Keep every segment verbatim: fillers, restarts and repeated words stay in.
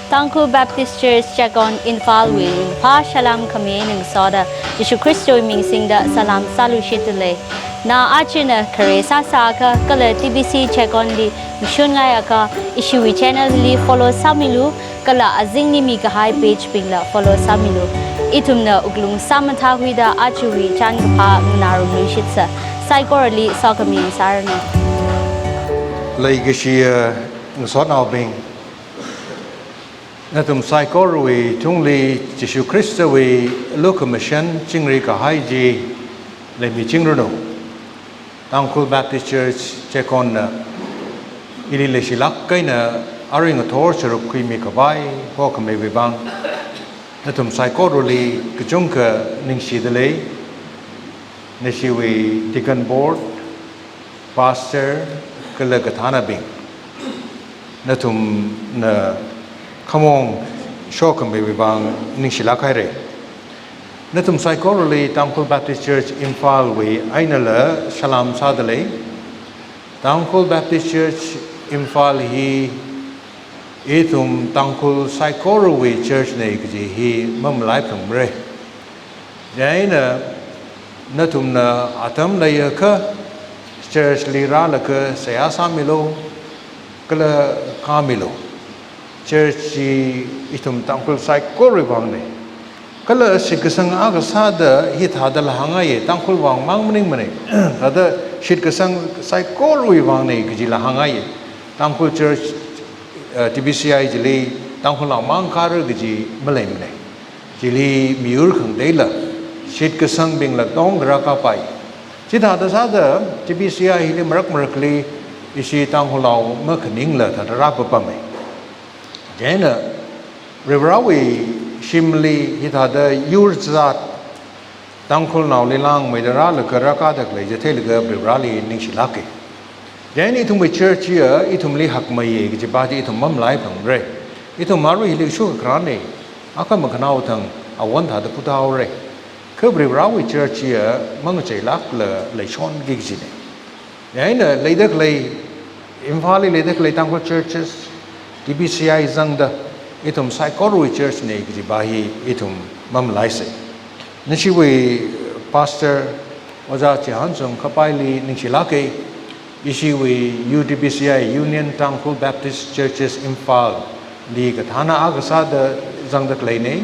Tangkhul Baptist Church Checkon Imphal wui ringphā salam khami eina ngasoda Jishu Khristawui ming singda salam sāluishitdalei. Na ajana khare sāsāakha kala T B C Checkon li mashun ngaiakha ishiwui channel li follow sāmilu, kala azingli mikahai page bingla follow sāmilu. Ithumna wuklung sāmathākhuida ajawui chānkaphā nganārumluishitsa. Saikorali sokhami sāranu. Leikashiya ngasotnaobing, nathum saikorawui tungli Jishu Khristawui lukhamashan chingri kahai chi leimichingranu. Tangkhul Baptist Church Checkon na ili leishilāk eina arui ngathor sharuk khuimi khavai hokhameiwui vang nathum saikorali kachungkha ningshidalei. Nashiwui deacon board, pastor, kala kathānabing, nathumna khamong shokhameiwui vang ningshilāk haira. Nathum saikorali Tangkhul Baptist Church Imphal wui einala salam sādalei. Tangkhul Baptist Church Imphal hi ithum Tangkhul saikorawui church na kaji hi mamalaiphangmara. Chieina nathumna atam leiakha church li rālaga seihā sāmilu, kala kāmilu. Church chi ithum Tangkhul saikorawui vangna. Kala shitkasang akha sāda hithādala hāngngaiya, Tangkhul vang mang maningmana. Thāda shitkasang saikorawui vangna kajila hāngngaiya. Tangkhul church, eh, T B C I chili Tangkhulnao mang kāra kaji maleimana. Chili miyur khangateila shitkasangbingla tongkha rākāpai. Chithāda sāda T B C I hili marak marakli ishi Tangkhulnao makhaningla thāda rāpapama. Chieina Varivarāwui shimli hithāda yurzat Tangkhulnaoli langmeida rālaga rākāda khalei chi theilaga Varivarāli ningshilāka. Chieina ithumwui church chiya ithumli hakmeiya kajipa chi ithum mamalaiphangmara. Ithum arui hili shukakharāna, akha makhanao thang awon thāda puthaora. Kha Varivarāwui church chiya mangacheilākla leishonki kajina. Chieina leida khalei, Imphalli leida khalei Tangkhul churches, T B C I zangda, ithum saikorawui church na kajipa hi ithum mamalaisa. Nashiwui pastor, Ojā Chihanchung Khapaili ningshilāka, ishiwui U T B C I, Union Tangkhul Baptist Churches Imphal li kathāna akha sāda zangda khaleina.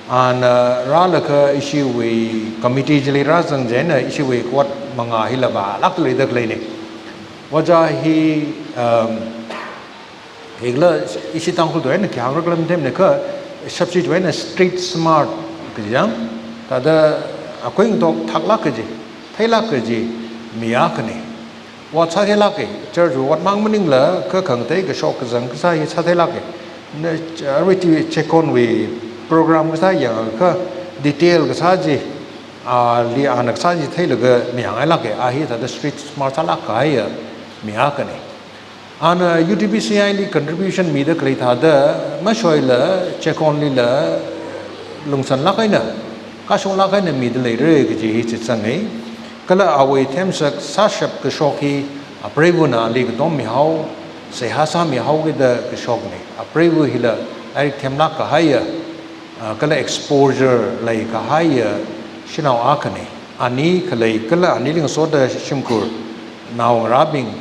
Ana rālaga ishiwui committee chili rāzang chieina ishiwui ward mangā hila vālākda leida khaleina. Ojā hi, um, hikla ishi Tangkhul tuina khi hāngra khala matheimana kha, substitute eina street smart kaji yang, thāda akui ngatok thaklāk kaji, theilāk kaji mi akhana. Ward sātheilāka, church ward mang maningla kha khangatei kashok kazang kasā hi sātheilāka. Na, arui chi Checkon wui program kasā yangakha detail kasā chi, ali ana kasā chi theilaga mayāngailāka, a hi thāda street smart sālāk kahaiya mi akhana. Ana U T B C I li contribution mida khalei thāda mashoila Checkon lila lungsanlāk eina, kashunglāk eina mida leira kaji hi chitsanga. Kala awui themsak sāshap kashok hi apreivana ali katom mihao, seihā sāmihaokida kashokna. Apreiva hila lairik themlāk kahaiya, ah, kala exposure leikahaiya shanao akhana. Ani khalei kala anili ngasoda shimkhur naongarābing,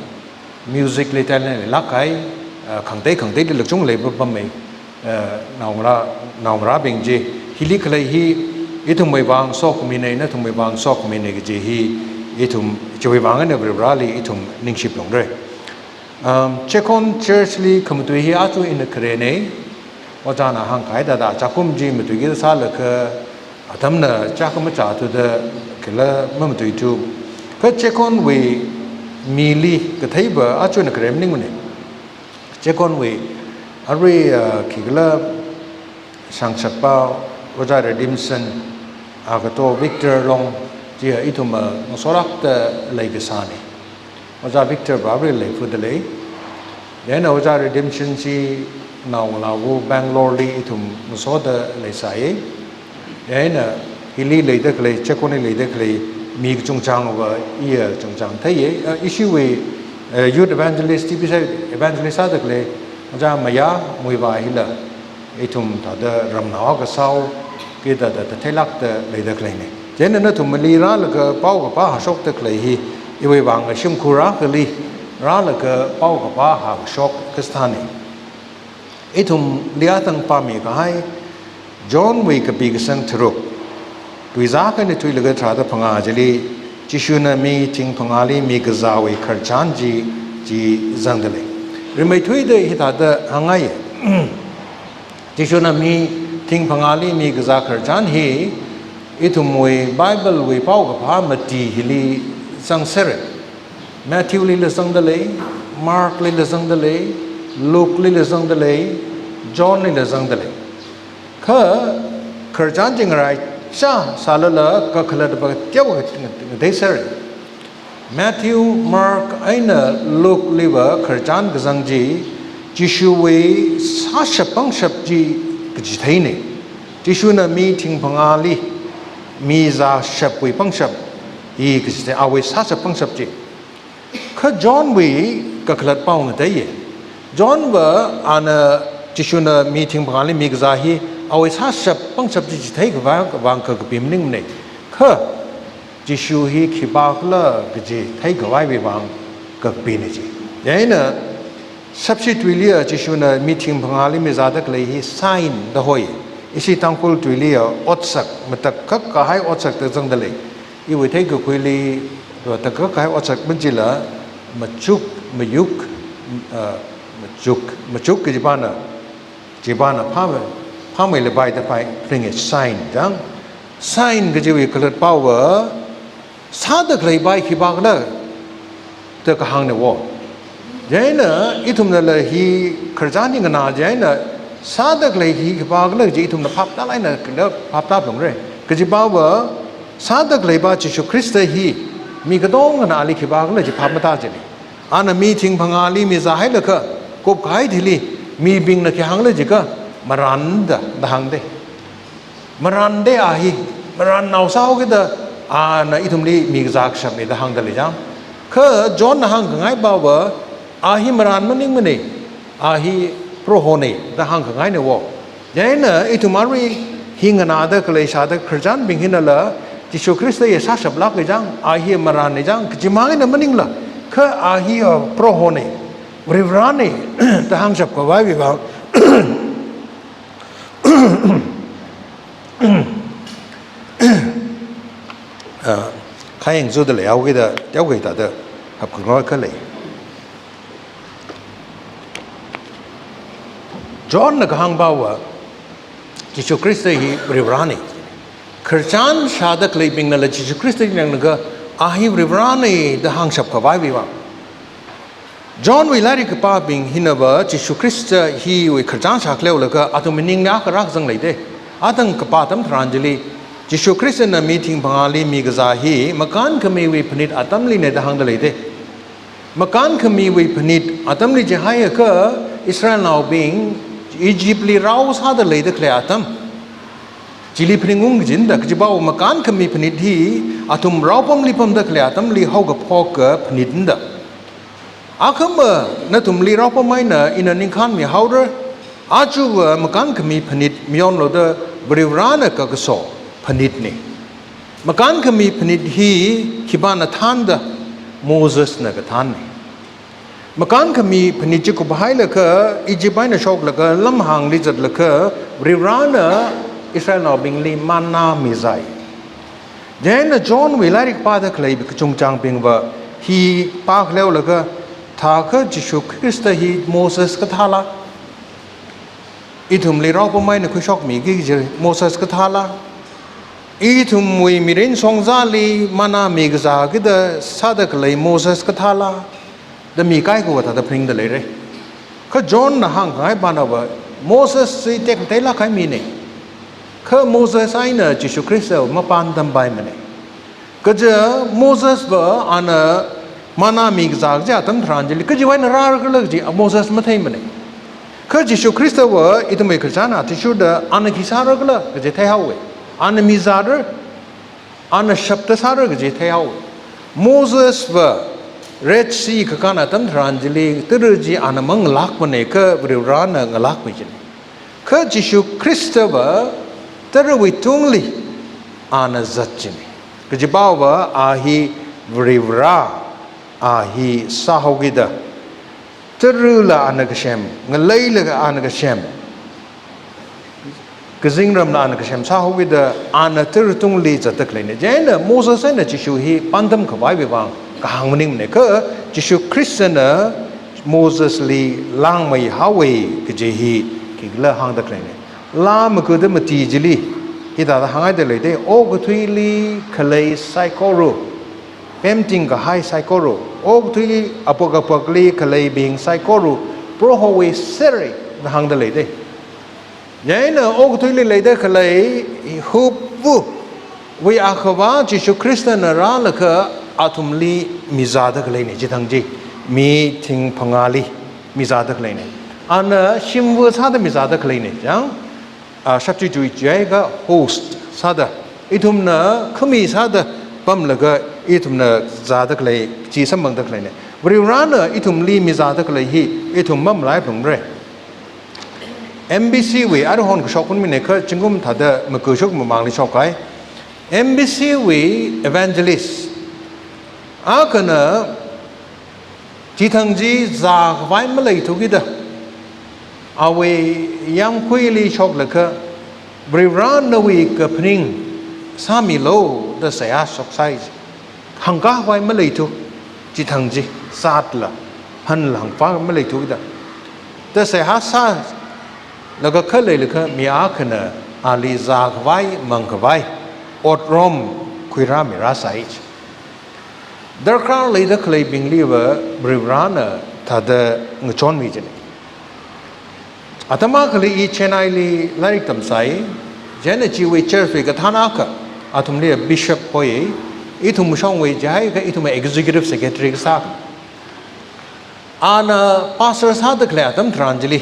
music li talent leilāk kahai, ah, khangatei khangateili lākchung leipapama, ah, naongarā, naongarābing chi. Hili khalei hi ithumwui vang sokhamina, nathumwui vang sokhamina kaji hi ithum chiwui vang eina Varivarāli ithum ningshiphalungra. Um, Checkon church li khamatui hi aja ina kharena, Ojāna hāngkahai thāda chākum chi matuiki sālaga atamna chākha machāthuda khila mamatuithu. Kha Checkon wui mili katheiva aja ina khare maningmana. Checkon wui arui, ah, khikhala shangshakpa Ojā Redemption, ah, kato Victor Long, chiya ithum, ah, ngasorākta leikasāna. Ojā Victor va arui leifudalei. Chieina Ojā Redemption chi naongalāva Bangalore li ithum ngasoda leisāya. Chieina hili leida khalei, Checkon li leida khalei mi kachungchangva iya chungchang theiya. Ah, ishiwui, eh, youth evangelist, T B C I evangelist sāda khalei Ojā Mayā Muivah hila Ithum thāda ramnao kasā, kida da, da theilākda leida khaleina. Chieina nathumli rālaga paokapā hāshokda khalei hi, iwui vang shimkhur akhali rālaga paokapā hāshok kasāthāna. Ithumli athang pāmi kahai, Johnwui kapi kasang tharuk. Tuizā eina thuilaga tharāda phangā chili, Jishuna mi thing phangāli mikazāwui khararchan chi, chi zangda lei. Rimeithuida hithāda hāngngai. Jishuna mi thing phangāli mikazā khararchan hi, ithumwui Biblewui paokaphā mati hili zangsera. Matthewlila zangda lei, Marklila zangda lei, Lukelila zangda lei, Johnlila zangda lei. Kha khararchan chi ngaraichā sālala kakhalatva teokha ngateiser. Matthew, Mark eina Lukeliva khararchan kazang chi, Jishuwui sāshap pangshap chi kachitheina. Jishuna mi thing phangāli mizāshapwui pangshap hi kachithei, awui sāshap pangshap chi. Kha Johnwui kakhalat pao ngateiya. Johnva ana Jishuna mi thing phangāli mikazā hi awui sāshap pangshap chi chitheikhavai vang kakapi maningmana. Kha Jishu hi khipākhala kaji theikhavaiwui vang kakapina chi. Chieina shapshi tuiliya Jishuna mi thing phangāli mizāda khalei hi sign da hoi. Ishi Tangkhul tuiliya otsak, matakhak kahai otsak da zangda lei. Iwui theikakhuili, matakhak kahai otsak machila machuk, mayuk, ah, machuk, machuk kajipana, chipana phāmei, phāmeila bai da bai phaninga sign chang. Sign kajiwui kakhalat paova, sāda khalei bai khipākhala da kahāngna wo. Chieina ithumnala hi khararchan hi nganā chieina sāda khalei hi khipākhala chi ithumna phaptālāk eina kala phaptā phungra. Kaji paova sāda khalei pa Jishu Khrista hi mi katongana ali khipākhala chi phap matāchina. Ana mi thing phangāli mizāhailaga kupkahai thili mibingna khi hāngkhala jiakha marānda, da hāngda. Marānda a hi, marānnao sāhaokida ana ithumli mikazā kashapna da hāngda lei chang. Kha Johnna hāngkhangai paova, a hi marān maningmana, a hi Prohona da hāngkhangaina wo. Chieina ithum arui hi nganāda khalei shāda khararchanbing hinala, Jishu Khrista hi sāshaplāka chang, a hi marānna chang, kachimang eina maningla, kha a hi, ah, Prohona, Varivarāna da hāngshap khavaiwui vang. Ah, khayang zuda leihaokida, teokha hithāda hapkhangarok khalei. Johnna kahāng paova, Jishu Khrista hi Varivarāna. Khararchan shāda khaleibingnala Jishu Khrista hi yanglaga, a hi Varivarāna da hāngshap khavaiwui vang. Johnwui lairik kapābing hinava Jishu Khrista hiwui khararchan shākhaleolaga athumwui ningli akha rākazang leida. Athang kapā atam tharan chili, Jishu Khristana mi thing phangāli mikazā hi makānkhamiwui phanit atamlina da hāngda leida. Makānkhamiwui phanit atamli jihaiakha Israelnaobing Egyptli rao sāda leida khalei atam chili phaningung kajina da, kaji paova makānkhami phanit hi athum raopamli pamda khalei atamli haokaphoka phanitna da. Akhama nathumli raopam eina ina ningkhānmihaora, ajava makānkhami phanit mayonlu da Varivarāna kakaso phanitna. Makānkhami phanit hi khipāna thānda, Mosesna kathānna. Makānkhami phanit chi kuphailaga, Egypt eina shoklaga, lamhāngli zatlaga, Varivarāna Israelnaobingli manna mizai. Chieina Johnwui lairik pāda khalei kachungchangbingva hi pākhaleolaga, thākha Jishu Khrista hi Moses kathāla? Ithumli raopam eina khuishokmiki kaji Moses kathāla? Ithumwui mirin shongzali manna mikazā kida sāda khalei Moses kathāla? Da mi kaikhava thāda phaningda leira. Kha Johnna hāngkhangai panava, Moses chi tekmateilāk kahai mina. Kha Moses eina Jishu Khrista mapāntampaimana. Kaja Mosesva ana manna mikazā kaji atam tharan chili kajiwui eina rārakhala kaji Moses matheimana. Kha Jishu Khristava ithumwui khararchan athishurda ana khi sārakhala kaji theihaowa. Ana mizāra, ana shapta sāra kaji theihaowa. Mosesva Red Sea kakān atam tharan chili tara chi ana mangalākmana kha Varivarāna ngalākmi kajina. Kha Jishu Khristava tarawui tungli ana zat china. Kajiva a hi Varivara a hi sāhaokida, tarala ana kasem, ngaleilaga ana kasem, kazingramla ana kasem sāhaokida, ana tara tungli zatda khaleina. Chieina Moses eina Jishu hi pandam khavaiwui vang kahāng maningmana. Kha Jishu Khristana Mosesli langmeihaowa kaji hi khikhala hāngda khaleina. Laa makuda mati chili hithāda hānghaida leida, okathuili khalei saikora, pemting kahai saikora, okathuili apuk apukli khaleibing saikora, Prohowui sera da hāngda leida. Chieina okathuili leida khalei hupuwui akhava Jishu Khristana rālaga athumli mizāda khaleina, chithang chi mi thing phangāli mizāda khaleina. Ana shimva sāda mizāda khaleina. Chang, a, shapchi chui chiakha host sāda, ithumna khami sāda pamlaga ithumna zāda khalei chi samphangda khaleina. Varivarana ithumli mizāda khalei hi ithum mamalaiphalungmara. M B C wui, aruihon kashok khunmina kha zingkum thāda makushok mamangli shokkahai. M B C wui evangelist akhana chithang chi zākhavai maleithukida, awui yāmguili shoklaga, Varivara nawui kaphaning sāmilu da seihā shoksai. Hāngkakhavai maleithu, chithang chi sātla, hanla hāngkhavai maleithukida, da seihā sālaga khaleilaga mi akhana ali zākhavai mangkhavai otram khuirāmi rāsai. Darkar leida khaleibingliva Varivarana thāda ngachonmi china. Atam akhali i Chennai li lairik tamsai, chieina chiwui church wui kathāna akha, athumli bishop hoi, ithum shongwui jiakha ithum executive secretary kasā. Ana pastor sāda khalei atam tharan chili,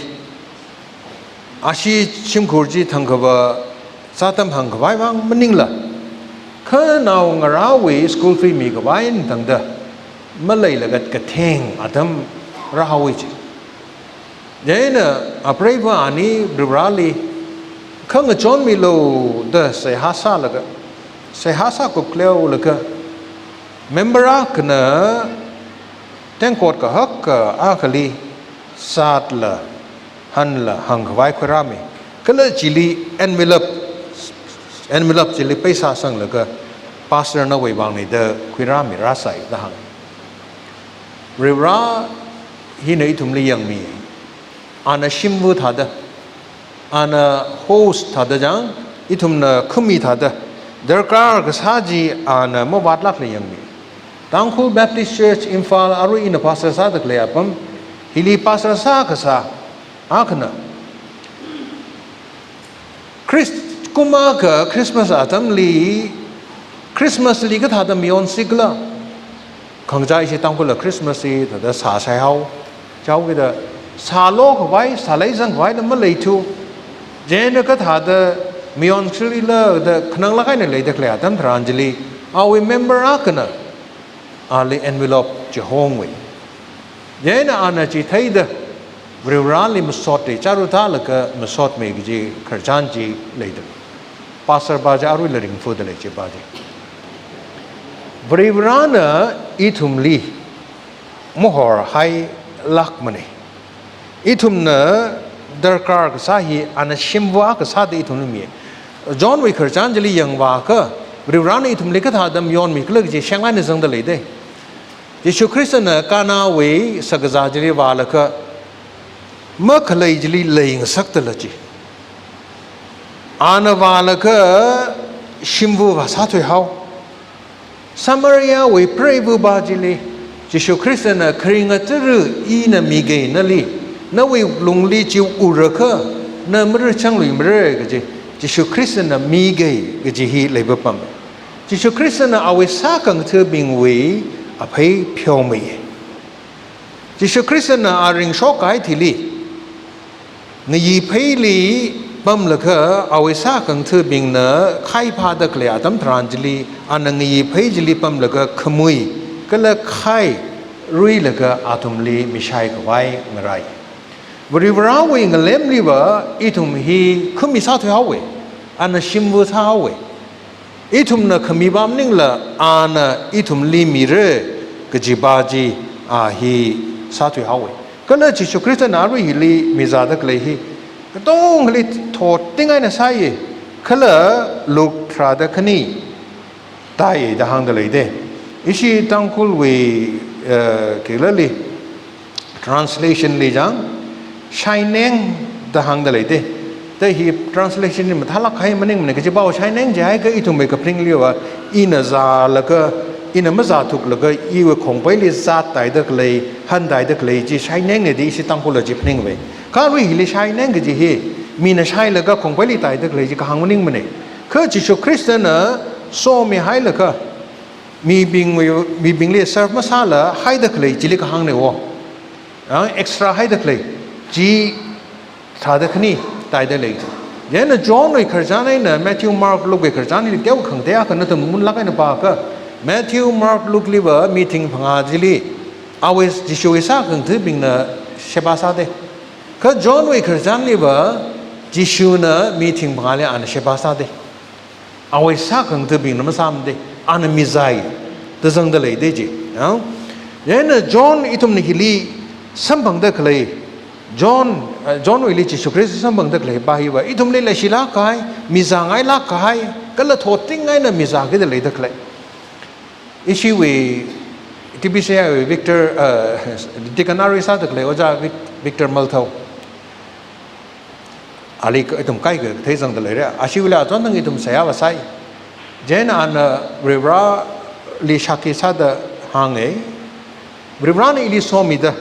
ashi shimkhur chi thangkhava sātam hāngkhavai vang maningla, kha naongarāwui school fee mikhavai eina tangda maleilaga katheng atam rāhaowa chi. Chieina apreiva ani Varivarali kha ngachonmilu da seihā sālaga, seihā sākup khaleolaga, member akhana tengkot kahaka akhali sātla, hanla hāngkhavai khuirāmi. Kala chili envelope, envelope chili paisa sanglaga pastor nawui vangna da khuirāmi rāsai da hānga. Varivara hina ithumli yangmi. Ana shimva thāda, ana host thāda chang, ithumna khami thāda, darkar kasā chi ana mavātlākla yangmi. Tangkhul Baptist Church Imphal arui ina pastor sāda khalei apam, hili pastor sākasā akhana Christ, kum akha Christmas atamli, Christmas li kathāda mayonsikhala. Khangachā ishi Tangkhulla Christmas hi thāda sā shaihao, chaokida sālokhavai, sāleizangkhavaila maleithu. Chieina kathāda mayonsikhala da khananglāk eina leida khalei atam tharan chili, awui member akhana ali envelope chi hongwui. Chieina ana chi theida, Varivarali masot chi, chāra tālaga masotmi kaji khararchan chi leida. Pastor pa chi aruila ringphāda lei chi pa chi. Varivarana ithumli mahorhailākmana. Ithumna darkar kasā hi ana shimva kasāda ithumli mi. John wui khararchan chili yangvāakha, Varivarana ithumli kathāda mayonmikhala kaji sheng eina zangda leida. Jishu Khristana Kanawui shakazā chili vālaga, makhalei chili leingasakdala chi. Ana vālaga shimva vāsāthuihao. Samariawui preiva pa chili, Jishu Khristana kharinga tara ina miki nali, nawui lungli chi urakha, na marāchangluimara kaji, Jishu Khristana miki kaji hi leipapam. Jishu Khristana awui sākhangathabingwui aphei pheomi. Jishu Khristana a ringshokkahai thili, ngayi pheili pamlaga awui sākhangathabingna khai phāda khalei atam tharan chili, ana ngayi phei chili pamlaga khamui, kala khai ruilaga athumli mishaikhavai ngarai. Varivarawui ngalemliva ithum hi khami sāthuihaowa, ana shimva sāhaowa. Ithumna khami pam maningla ana ithumli mira kajiva chi a hi sāthuihaowa. Kala Jishu Khristana arui hili mizāda khalei hi katongali thotting eina sāya, kala Luke tharāda khani taiya da hāngda leida. Ishi Tangkhulwui, eh, khilali, translation li chang, shaineng da hāngda leida. Da hi translation li mathālāk kahai maningmana, kajiva shaineng jiakha ithumwui kaphaningliva, ina zālaga, ina mazāthuklaga, iwui khongpaili zat taida khalei, han taida khalei chi shainengna da ishi Tangkhulla chi phaningva. Kha arui hili shaineng kaji hi, mina shailaga khongpaili taida khalei chi kahāng maningmana. Kha Jishu Khristana somihailaga, mibingwui, mibingli serve masāla haida khalei chili kahāngna wo. Ah, extra haida khalei chi tharāda khani taida lei. Chieina Johnwui khararchan eina Matthew, Mark, Lukewui khararchanli teokha khangatei akha nathum ngunlāk eina pāakha, Matthew, Mark, Lukeliva mi thingphangā chili awui Jishuwui sākhangathabingna sheba sāda. Kha Johnwui khararchanliva Jishuna mi thingphangāli ana sheba sāda. Awui sākhangathabingna masāmada, ana mizāi da zangda leida chi. Ya? Chieina John ithumna hili samphangda khalei, John, eh, Johnwuili Jishu Khrista samphangda khaleipa hiva ithumli leishilāk kahai, mizāngailāk kahai, kala thotting eina mizākida leida khalei. Ishiwui T B C I wui Victor, eh, Deacon arui sāda khalei Ojā Vic-, Victor Malthao. Ali ka ithum kaikha theizangda leira. Ashiwuila chonthang ithum seihā vāsai. Chieina ana Varivarali shākhi sāda hānga. Varivarana ili somida,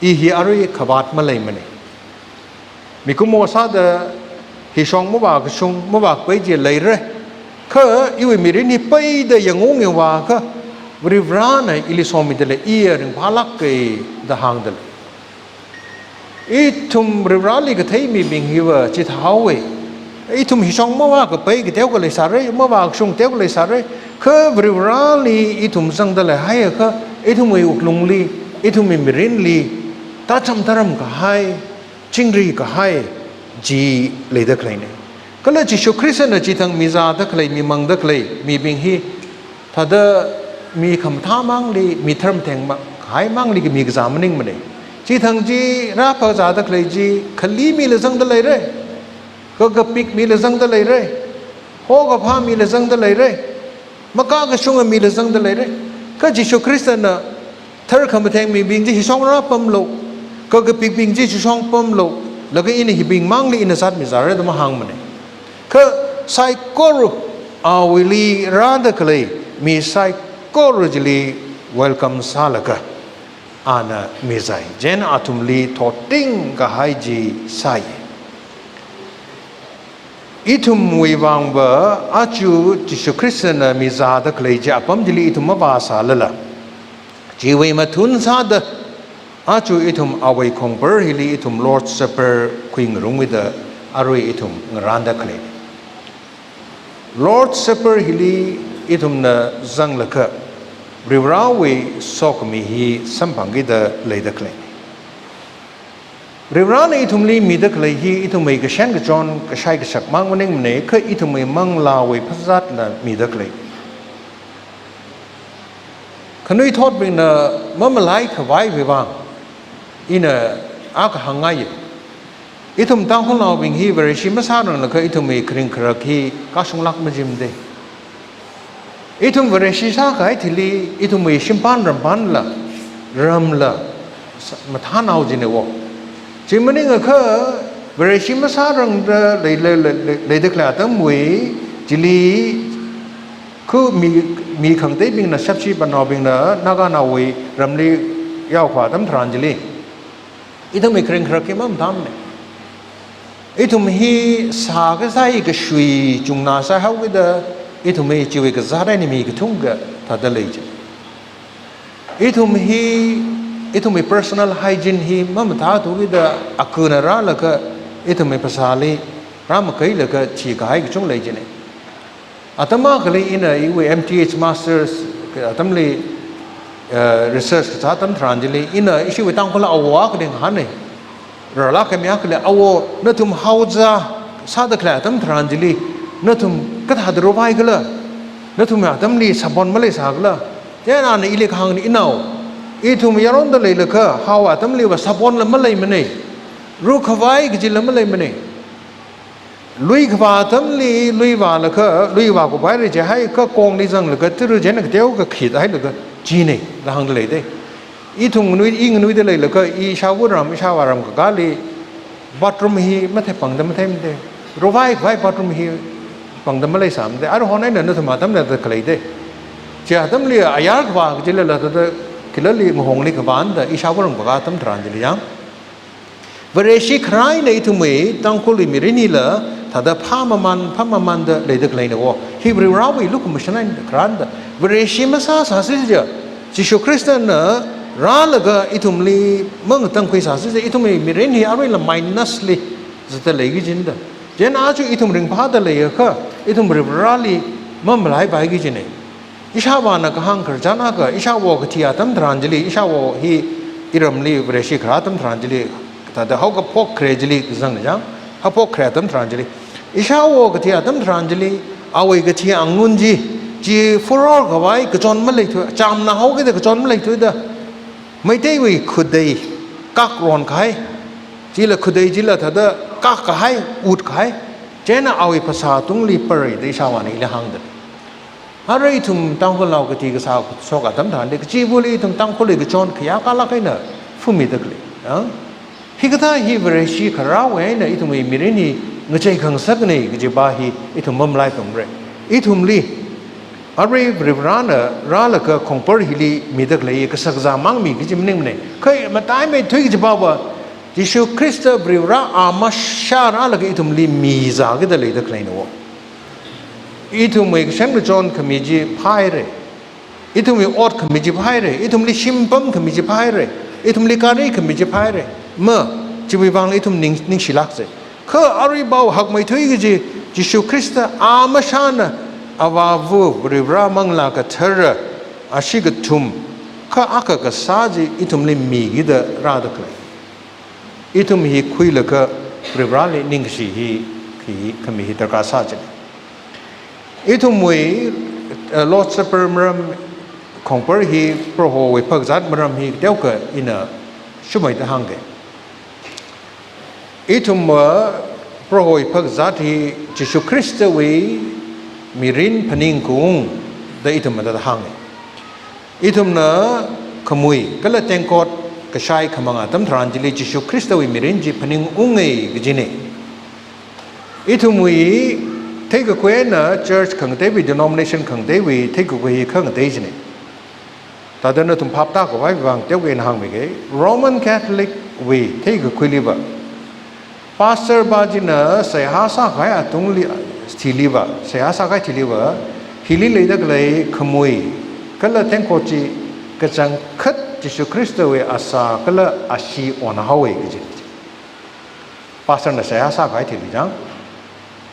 i hi arui khavāt maleimana. Mikumo sāda hishong mavākashung, mavākapai chi leira. Kha iwui mirin hi peida yangung yangvāakha, Varivarana ili somida lei, iya ringphālāka da hāngda lei. Ithum Varivarali kathei mibing hiva chithāhaowa. Ithum hishong mavākapai kateokha leisāra, mavākashung teokha leisāra. Kha Varivarali ithum zangda leihaiakha, ithumwui wuklungli, ithumwui mirinli, tacham taram kahai, chingri kahai chi leida khaleina. Kala Jishu Khristana chithang mizāda khalei, mimangda khalei mibing hi thāda mi khamathā mangli, mi tharmatheng ma-, kahai mangli khami kazā maningmana. Chithang chi rāphāzāda khalei chi, khali mila zangda leira, kakapik mila zangda leira, hokaphā mila zangda leira, makakashunga mila zangda leira. Kha Jishu Khristana tharkhamatheng mibing chi hishong rāpamlu, kakapikbing chi hishong pamlu, laga ina hibing mangli ina zatmizāra da mahāngmana. Kha saikora awuili rāda khalei mi saikora chili welcome sālaga ana mizāi. Chieina athumli thotting kahai chi sāi. Ithumwui vangva aja Jishu Khristana mizāda khalei chi apam chili ithum mavāsālala, chiwui mathun sāda aja ithum awui khongpar hili ithum Lord's Supper khuingarumwuida arui ithum ngarānda khalei. Lord's Supper hili ithumna zanglaga Varivarawui sokhami hi samphangkida leida khalei. Varivarana ithumli mida khalei hi ithumwui kashan kachon kashai kashak mang maningmana, kha ithumwui manglāwui phazatla mida khalei. Khanuithotbingna mamalai khavaiwui vang ina akha hāngngaiya. Ithum Tangkhulnaobing hi Vareshi masāranglakha ithumwui kharing kharak hi kashunglāk majimada. Ithum Vareshi sākahai thili, ithumwui shimpān rampānla, ramla, sa-, mathānao jina wo. Chi maningakha, Vareshi masārangda lei, lei, lei, lei, leida khalei atamwui, chili, khu mi, mi khangateibingna, shapshi panaobingna, Naganaowui ramli yaokhavā atam tharan chili. Ithumwui kharing kharak hi mamathāmana. Ithum hi sā kasai kashui chungna sāhaokida, ithum hi chiwui kazāt eina mi kathungkha thāda lei chi. Ithum hi, ithumwui personal hygiene hi mamathāthukida, akhana rālaga, ithumwui phasāli rāmakailaga thikahai kachung lei china. Atam akhali ina iwui M T H Masters atamli, eh, research kasā atam tharan chili, ina ishiwui Tangkhul awo akhali ngahāna. rarlāk khami akhali, awo, nathum haoza sāda khalei atam tharan chili, nathum kathāda rovai khala, nathum atamli sabon maleisā khala, chieina ana ili kahāngna, inao, ithum yaronda leilakha, hao atamliva sabonla maleimana, rukhavai kajila maleimana. Lui khavā atamli, lui vālaga, lui vākhavai ri jihai kakongli zanglaga, turu jina kateokha khithailaga, china, da hāngda leida. Ithum nganui, i nganuida leilakha, ishāvāram, ishāvāram kakāli, bathroom hi mathei pangda matheimada. Rovai khavai bathroom hi pangda maleisāmada. Aruihon eina nathum atamna da khaleida. Chi atamli ayar khavā kajilala thāda khilali ngahongli khavānda, ishāvāram kakā atam tharan chili yang. Vareshi kharā eina ithumwui Tangkhulwui mirin hila, thāda phāmamān, phāmamānda leida khaleina wo. Hi Varivarāwui lukhamashan eina kharānda. Vareshi masāsāsi ja. Jishu Khristana rālaga ithumli mangatangkhuisāsi ja. Ithumwui mirin hi aruila minus li zatda lei kajina da. Chieina aja ithum ringphāda leiakha, ithum Varivarāli mamalaipaiya kajina. Ishāvāna kahāng khararchan akha, ishāwo kathi atam tharan chili, ishāwo hi iramli Vareshi kharā atam tharan chili, thāda haokaphok khare chili kazangna chang, haophok khare atam tharan chili. Ishāwo kathi atam tharan chili, awui kathi angun chi, chi furor khavai kachon maleithui, chamna haokida kachon maleithuida, Meiteiwui khudei kakron kahai, chila khudei chila thāda kak kahai, ut kahai, chieina awui phasā tungli parida ishāvāna ili hāngda. Arui ithum Tangkhulnao kathi kasā shok atam tharan chili, kachivali ithum Tangkhulli kachon khayākalāk eina phumida khalei. Ah? Hikathā hi Vareshi kharāwui eina ithumwui mirin hi ngachei khangasakna kajipa hi ithum mamalaipamra. Ithumli, arui Varivarāna rālaga khongpar hili mida khalei kashakazā māng mi kaji maningmana. Kha mataimeithui kajipava, Jishu Khrista Varivarā amashā rālaga ithumli mizākida leida khaleina wo. Ithumwui kashan kachon khami chi phāhaira. Ithumwui ot khami chi phāhaira. Ithumli shimpam khami chi phāhaira. Ithumli gari khami chi phāhaira. Ma, chiwui vang ithum ning, ningshilāksa. Kha aruipava hakmeithui kaji, Jishu Khrista amashāna, Avāva Varivarā Manglā Kathara, ashee kathum, kha akha kasā chi ithumli mikida rāda khalei. Ithum hi khuilaga Varivarāli ningkashi hi, hi khami hi darkar sā china. Ithumwui, eh, Lord's Supper maram khongpar hi Prohowui phazat maram hi teokha ina shumaida hāngga. Ithumva Prohowui phazat hi Jishu Khristawui mirin phaningkhaung da ithum mathāda hānga. Ithumna khamui kala tengkot kashai khamang atam tharan chili Jishu Khristawui mirin chi phaningunga kajina. Ithumwui theikakhui eina church khangateiwui, denomination khangateiwui theikakhui hi khangatei china. Thāda nathum phap tākhavai vang teokha ina hāngmiga, Roman Catholic wui theikakhuiliva, pastor pa china seihā sākahai atungli, thiliva, seihā sākahai thiliva, hili leida khalei khamui kala tengkot chi kachangkhat Jishu Khristawui asā kala ashee onhaowa kaji. Pastor na seihā sākahai thili chang.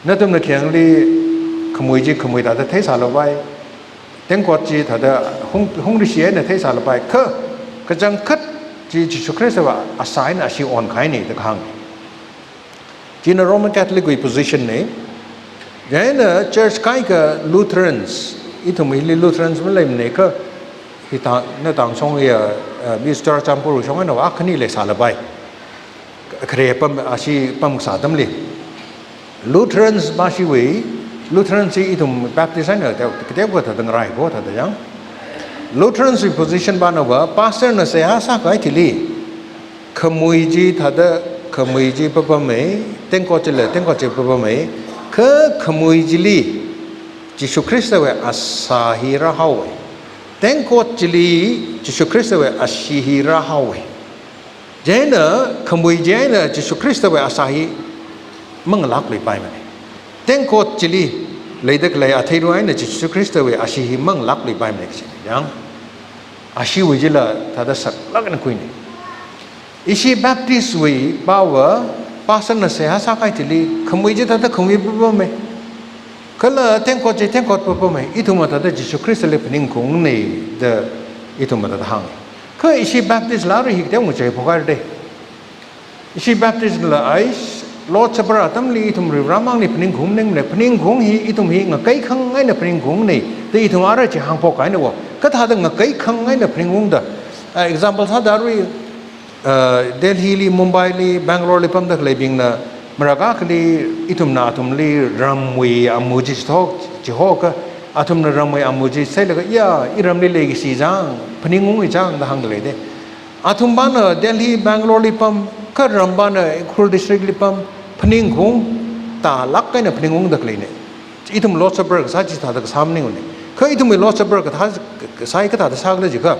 Nathumna khayangli khamui chi khamui thāda theisālapai, tengkot chi thāda hung, hungrishi eina theisālapai, kha kachangkhat chi Jishu Khristawui asā eina ashee onkahaina da kahāng. China Roman Catholic wui position na. Chieina church kaikha Lutherans, ithum hili Lutherans maleimana kha, hi ta, na tangshong ya, eh, Mister Champur shong eina va khani leisālapai. Khare pam, ashee pamkasā atamli. Lutherans mashiwui, Lutherans hi ithum Baptist eina teo, teo kathāda ngaraipo thāda chang. Lutherans wui position panava, pastor na seihā sākahai thili, khamui chi thāda, khamui chi papama, tengkot chila, tengkot chi papama, kha khamui chili Jishu Khristawui asā hi rāhaowa. Tengkot chili Jishu Khristawui ashee hi rāhaowa. Chieina khamui chieina Jishu Khristawui asā hi mangalākluipaimana. Tengkot chili leida khalei athei rui eina Jishu Khristawui ashee hi mangalākluipaimana kaji yang. Asheewui chila thāda saklāk eina khuina. Ishi Baptist wui pava, pastor na seihā sākahai thili, khamui chi thāda khamui papama, kala tengkot chi tengkot papama, ithumva thāda Jishu Khristali phaningkhaungna da ithumva thāda hānga. Kha ishi Baptist la arui hi kateo ngachei phokhaira da. Ishi Baptist la ai, Lord Supper atamli ithum Varivarā mangli phaningkhaung maningmana, phaningkhaung hi ithum hi ngakai khangai eina phaningkhaungna, da ithum ara chi hāngphok kahaina wo. Kathāda ngakai khangai eina phaningkhaungda. Ah, example sāda arui, ah, Delhi li, Mumbai li, Bangalore li pamda khaleibingna, marākha akhali ithumna athumli ramwui amu chi chithok, chihoka, athumna ramwui amu chi sālaga, ya, iramli leikashi chang, phaningungwui chang da hāngda leida. Athumpana Delhi, Bangalore li pam, kha rampana Ukhrul district li pam, phaningkhaung, tālāk eina phaningungda khaleina. Ithum Lord Supper kasā chithāda kasā maningmana. Kha ithumwui Lord Supper kathā, kasā hi kathāda sākhala jiakha,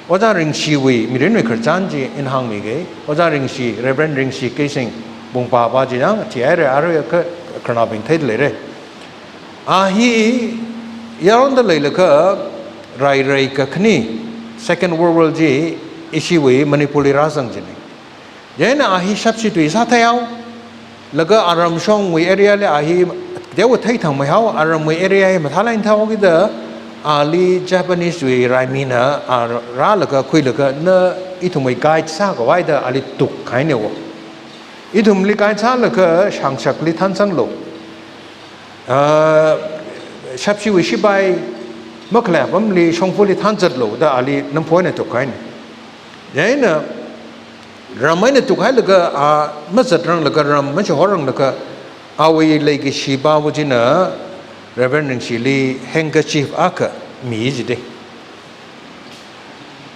Ojā Ringshiwui mirinwui khararchan chi ina hāngmiga. Ojā Ringshi, Reverend Ringshi Keishing, bungpapa chi yang, thihaira, arui kha khararnaobing theida leira. A hi yaronda leilakha rai rai kakhane, Second World War chi ishiwui Manipur li rāzang china. Chieina a hi shapshi tui sātheihaolaga aram shongwui area li a hi teowa theithangmeihao, aramwui area hi mathālāk eina theihaokida ali Japanese wui raimina a rālaga khuilaga na ithumwui guide sākhavai da ali tukkahaina wo. Ithumli guide sālaga shangshakli thansanglu. Ah, shapshiwui shipai makhalei apamli shongfali thanzatlu da ali namphok eina tukkahaina. Chieina ram eina tukhailaga a mazatranglaga ram mashihoranglaga awui leikashipava china Reverend Ringshili handkerchief akha mi jida.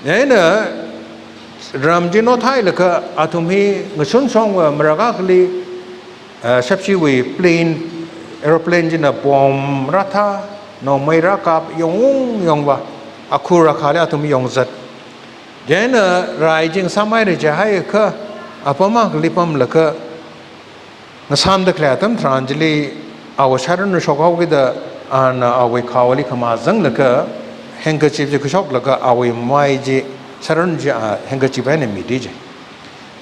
Chieina ram chi nothailaga athum hi ngashun shongva marākha akhali, ah, shapshiwui plane, aeroplane china bomb rāthā, nongmei rākap, yongung yongva, akhur akhali athum yongzat. Chieina rai chi ngasāmhaira jihaiakha, apam akhali pamlaga, ngasāmda khalei atam tharan chili, awui sharan shokhaokida, ana awui khaoli khamā zanglaga, handkerchief chi khuishoklaga, awui mai chi, sharan chi, ah, handkerchief eina mida ji.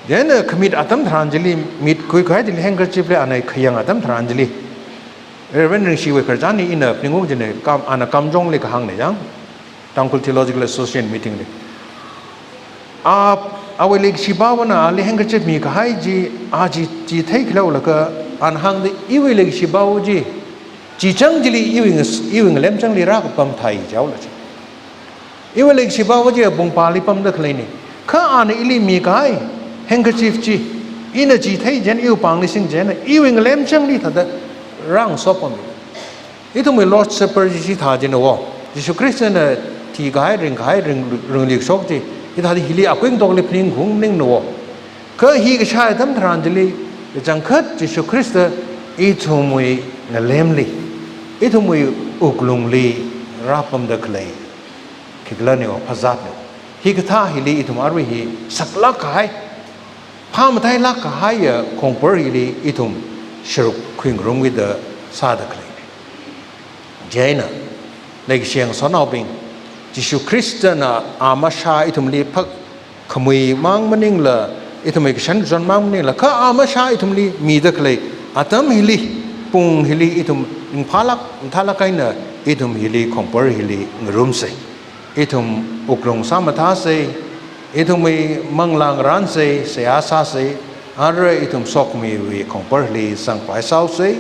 Chieina khamit atam tharan chili, mitkhui kahai chili handkerchief li ana khayang atam tharan chili, Reverend Ringshiwui khararchan hi ina phaningungchina, kam, ana Kamjongli kahāngna yang, Tangkhul Theological Association meeting li. A, awui leikashipavana ali handkerchief mikahai chi, a chi, chi theikhaleilaga, ana hāngda iwui leikashipava chi, chi chang chili iwui ngas-, iwui ngalemchangli rākapam thai jihaola chi. Iwui leikashipava chi abungpali pamda khaleina. Kha ana ili mikahai handkerchief chi, ina chi thei chieina iwui pāngli sing chieina, iwui ngalemchangli thāda rāngasopammi. Ithumwui Lord Supper chi chithā china wo. Jishu Khristana thikahai, ringkahai, ring, ringlikshok chi, hithāda hili akuingtokli phaningkhaung maningmana wo. Kha hi kashai atam tharan chili, kachangkhat Jishu Khrista ithumwui ngalemli, ithumwui wuklungli rāpamda khalei khikhalana wo, phazatna. Hikathā hili ithum arui hi saklāk kahai, phāmathailāk kahaiya khongpar hili ithum sharuk khuingarumkida sāda khaleina. Chieina, leikashi ngasotnaobing, Jishu Khristana a mashā ithumli phākhamui mang maningla, ithumwui kashan kachon mang maningla, kha a mashā ithumli mida khalei atam hili, pung hili ithum ringphālāk, mathālāk eina ithum hili khongpar hili ngarumsa. Ithum wuklung sāmathāsa, ithumwui manglā ngaransa, seihā sāsa, ara ithum sokhamiwui khongparli zangpai sāhaosa,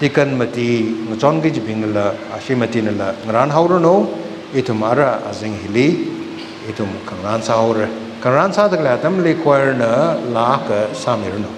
tikan mati ngachonki kajibingla, ashi matinala ngaran haoranu, ithum ara azing hili, ithum khangarān sāhaora. Khangarān sāda khalei atamli choir na laa akha sāmiranu.